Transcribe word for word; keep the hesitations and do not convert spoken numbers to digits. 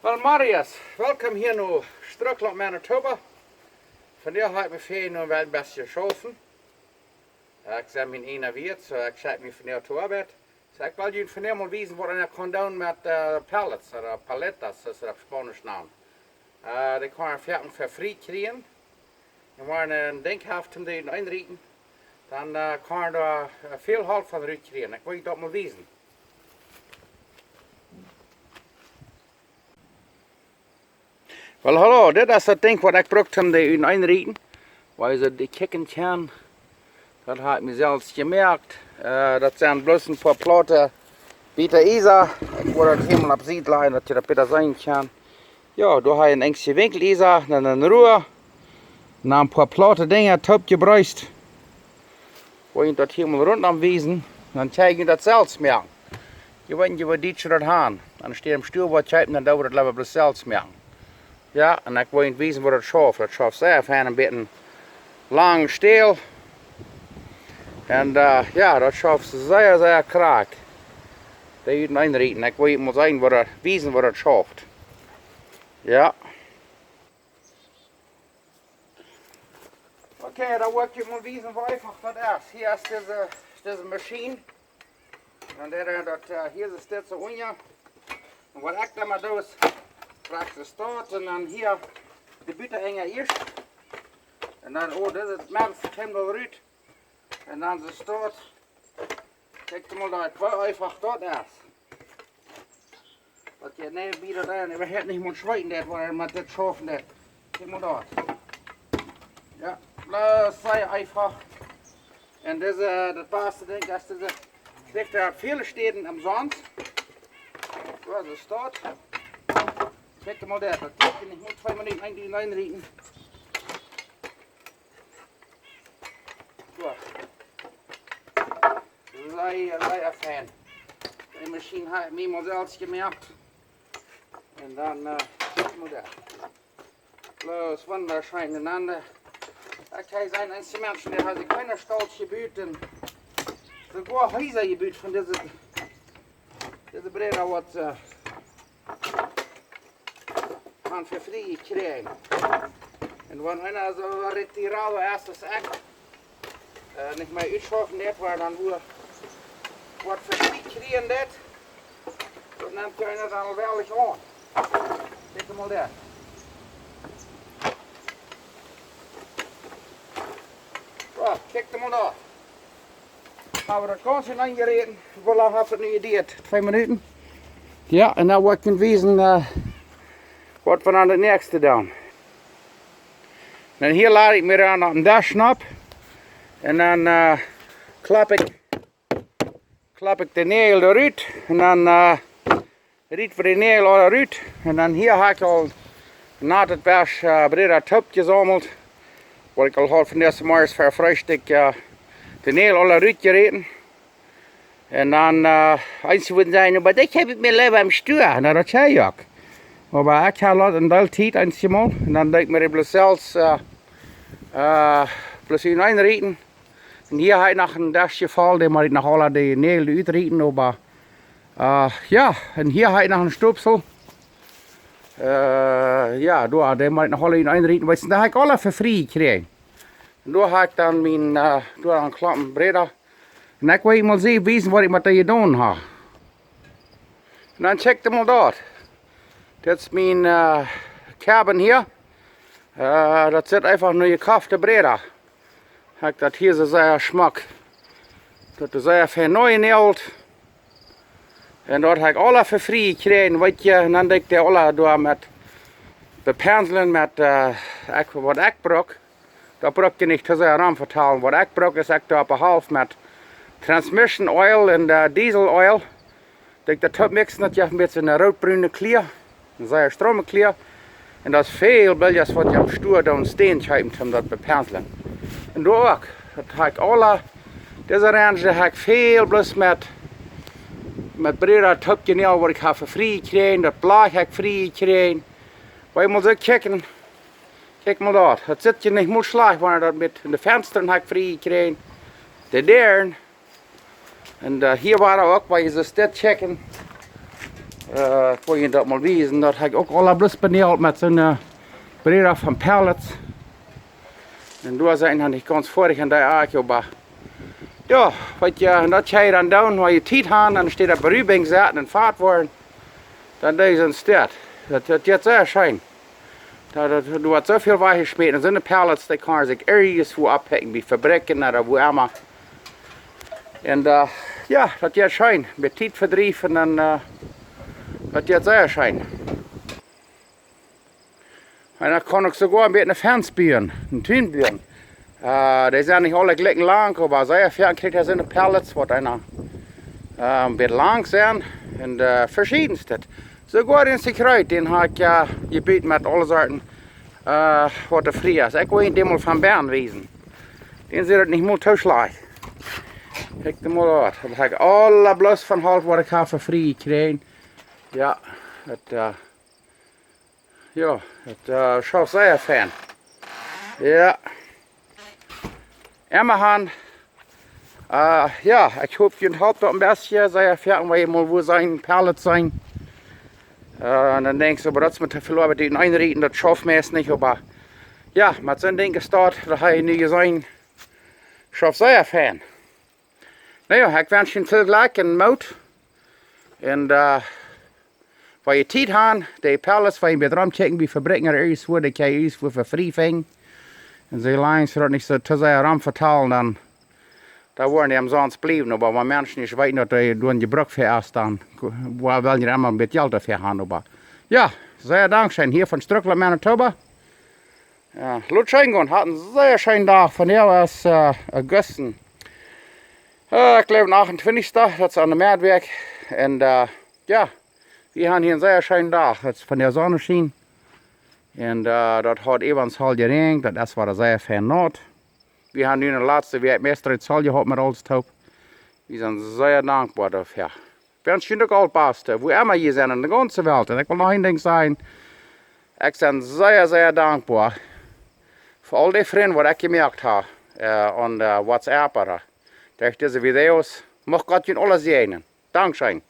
Well, Marius, welkom hia no Strucklaunt, Manitoba. Vondoag hab ekj mie väa noch een bät jeschaufen. Ekj sie mien eena wieet, soo ekj schekj mie vondoag to Oabeit. Soo ekj well junt vondoag mol wiesen waut eena kaun doonen met, äh, pallets ooda paletas, soo aus see daut opp Spaunisch nanen. Äh, dee kaun eena foaken fa frie kjrieen. Un wan eena een Dinkj haft om dee enrieten, dan, äh, kaun eena doa, äh, väl Holt von rutkjrieen. Ekj well junt daut mol wiesen. Well, hallo, dit es daut Dinkj waut ekj bruk om dee enrieten. Woo see dee kjikjen kjennen. Daut hab ekj mie selfst jemoakt. Äh, daut sent bloos een poa plaute Bieta Iesa. Ekj woa daut hia mol opp Sied lajen, daut jie daut bäta seenen kjennen. Jo, doa hab ekj een enkje Winkeliesa, dan een Rua, dan een poa plaute Dinja, toopjebruckt. Woa ekj daut hia mol runtom wiesen, dan kjenn jie daut selfst moaken. Jie weeten, jie woaren Dietsche daut han. Enne Städ em Stua waut kjeepen, dan doo wie daut leewa bloos selfst moaken. Jo, un ekj woa junt wiesen woo daut schauft. Daut schauft sea fein, een bät lang stäl. Un, äh, jo, daut schauft sea, sea krakjt. Dee enrieten. Ekj woa junt mol seenen woo daut, wiesen woo daut schauft. Jo. Okay, dan woa ekj junt mol wiesen woo eefach daut es. Hia es dise, dise Maschien. Un dan, äh, daut, äh, hia es dit soo unja. Un waut ekj dan mau doo es, krakjt soo stoat un dan hia de Buta enja ieescht. Un dan, oh, dit es Mensch, kjeem doa rut. Un dan soo stoat. Kjikj mol daut, woo eefach daut es. Daut jie nich wada doa, jie haben nich mol schweeten daut, woo eena met dit schaufen deit. Kjikj mol daut. Jo, daut es sea eefach. Un dise, daut baste Dinkj es dise, kjricht eena opp väle Städen omsonst. Soo, soo stoat. Kjikj mol daut, daut kjikj jie nich mol twee Minuten een Dinkj enrieten. Soo. Sea, sea fein. Dee Maschien hab ekj mie mol selfst jemoakt. Un dan, äh, kjikj mol daut. Bloos wundascheen. Un dan, äh, ekj hab jeseenen, eenje Menschen, dee haben kjeene Staulsche jebut un soogoa Hiesa jebut von dise, dise Bräda waut, äh, han fa frie jekjräajen. Un wan eena soo retirado es aus ekj, äh, nich mea utschaufen deit, wua dan wua, waut fa frie kjrieen deit, daut nemt eena dan aul werkjlich aun. Kjikj mol daut. Soo, kjikj mol doa. Haben wie daut gaunz enenjeräden. Woo lang haft daut nu jeduat? Twee Minuten? Jo, un dan woa ekj junt wiesen, äh, waut wie dan daut näakjste doonen. Dan hia laj ekj mie dan opp dän Desch nopp. Un dan, äh, klopp ekj, klopp ekj de Näajel doa rut. Un dan, äh, riet wie de Näajel aula rut. Un dan hia hab ekj aul naut daut Desch, äh, Bräda toop jesaumelt. Waut ekj aul haud von dise Morjes fa Freestikj, äh, de Näajel aula rutjeräten. Un dan, äh, eenje wudden sajen: "Oba daut hab ekj mie leewa em Stua." Na, daut saj ekj uk. Oba ekj hab lot een Deel Tiet eenjemol. Un dan deed ekj mie dee bloos selfst, äh, äh, bloos enenrieten. Un hia hab ekj noch een Desch voll, dee mott ekj noch aula de Näajel utrieten, oba Äh, jo, un hia hab ekj noch een Stopsel. Äh, jo, doa, dee mott ekj noch aula enenrieten, wiels dee hab ekj aula fa frie jekjräajen. Un doa hab ekj dan mien, äh, doa een Klompen Bräda. Un ekj well mol seenen, wiesen waut ekj met dee jedonen hab. Un dan kjikj mol doa. Dit es mien, äh, Cabin hia. Äh, daut sent eefach nojekofte Bräda. Hab ekj daut hia soo sea schmock. Daut es sea fein nojenäajelt. Un daut hab ekj aula fa frie jekjräajen, weetst, un dan deed ekj dee aula doa met bepenslen met, äh, ekj, waut ekj bruk. Daut bruck jie nich too sea rom vetalen. Waut ekj bruk es ekj doa opp de Halft met Transmission Oil un, äh, Diesel Oil. Deed ekj daut toop mixen, daut jeft een bät eene rootbrune Klia, eene sea strome Klia. Un daut es väl bäta aus waut jie em Stua doonen Steen kjeepen, om daut bepenslen. Un doa uk, daut hab ekj aula, dise Orange hab ekj väl bloos met, met Bräda toop jenäajelt, waut ekj hab fa frie jekjräajen, daut Blach hab ekj frie jekjräajen. Well mol soo kjikjen, kjikj mol doa. Daut sitt je nich mol schlajcht, wan daut met de Fensta hab ekj frie jekjräajen. De Däaren. Un, äh, hia wia uk, wua jie soo dit kjikjen. Äh, ekj well junt daut mol wiesen, daut hab ekj uk aul bloos benäajelt met soone Breeda von Pallets. Un doa sent noch nich gaunz foadich en dee Akj, oba jo, waut jie, un daut kjenn jie dan doonen, wan jie Tiet haben, dan steit daut Brübing setten un fat woaren. Dan dee sent steit. Daut, daut jeit sea scheen. Daut, daut, doa woat soo väl wajchjeschmäten. Un soone Pallets, dee kaun sikj irjentwua oppikjen, bie Fabriken ooda wua emma. Un, äh, jo, daut jeit scheen. Met Tiet vedriewen un, äh, daut jeit sea scheen. Un dan kaun ekj soogoa een bät een Fenst buen, een Tun buen. Äh, dee sent nich aule jlikj lang, oba sea foaken kjricht eena soone Pallets, waut eena, äh, een bät lang sent. Un, äh, veschiedenstet. Soogoa dän Sekret, dän hab ekj, äh, jebut met aule Sorten, äh, waut doa frie es. Ekj well junt dän mol von bennen wiesen. Dän sitt daut nich mol too schlajcht. Kjikj mol daut. Daut hab ekj aule bloos von Holt, waut ekj hab fa frie jekjräajen. Jo, daut, äh, jo, daut, äh, schauft sea fein. Jo. Emma han. Äh, jo, ekj hop, junt halpt daut een bät. Sea foaken, wan jie mol wua seenen, Pallets seenen. Äh, un dan denkjst du, oba daut es mie too väl Oabeit, dee eenrieten, daut schauft meist nich, oba jo, met soon Dinkj es daut, daut hab ekj nu jeseenen, schauft sea fein. Na jo, ekj wensch junt väl Jlekj un Moot. Un, äh, wan jie Tiet haben, dee Pallets, wan jie bie romkjikjen, bie Fabriken ooda irjentwua, dee kjenn jie irjentwua fa frie finjen. Un soo lang aus jie daut nich soo too sea romvetalen, dan, dan woaren dee omsonst bliewen. Oba wan Menschen nich weeten, daut dee doa jebrukt fa es, dan ko-, woa-, wellen jie emma een bät Jelt doafäa haben, oba jo, sea dankscheen hia von Strucklaunt, Manitoba. Jo, lot scheen gonen, haft een sea scheenen Dach. Vondoag es, äh, August. Äh, ekj jleew, dän achtentwintichsten, daut es aun de Moakj. Un, äh, jo, wie haben hia een sea scheenen Dach. Daut es von de Sonn schienen. Un, äh, daut haft äwent aul jeräajent, daut es wada sea fein naut. Wie haben nu de latste Wäakj meist Sonn jehaut met aules toop. Wie sent sea dankboa doafäa. Ekj wensch junt uk aul daut Baste, wua emma jie sent en de gaunze Welt. Un ekj well noch een Dinkj sajen. Ekj sie sea, sea dankboa fa aul dee Frind, waut ekj jemoakt hab, äh, aun, äh, WhatsApp ooda derch dise Videos. Mucht Gott junt aule säajnen. Dankscheen.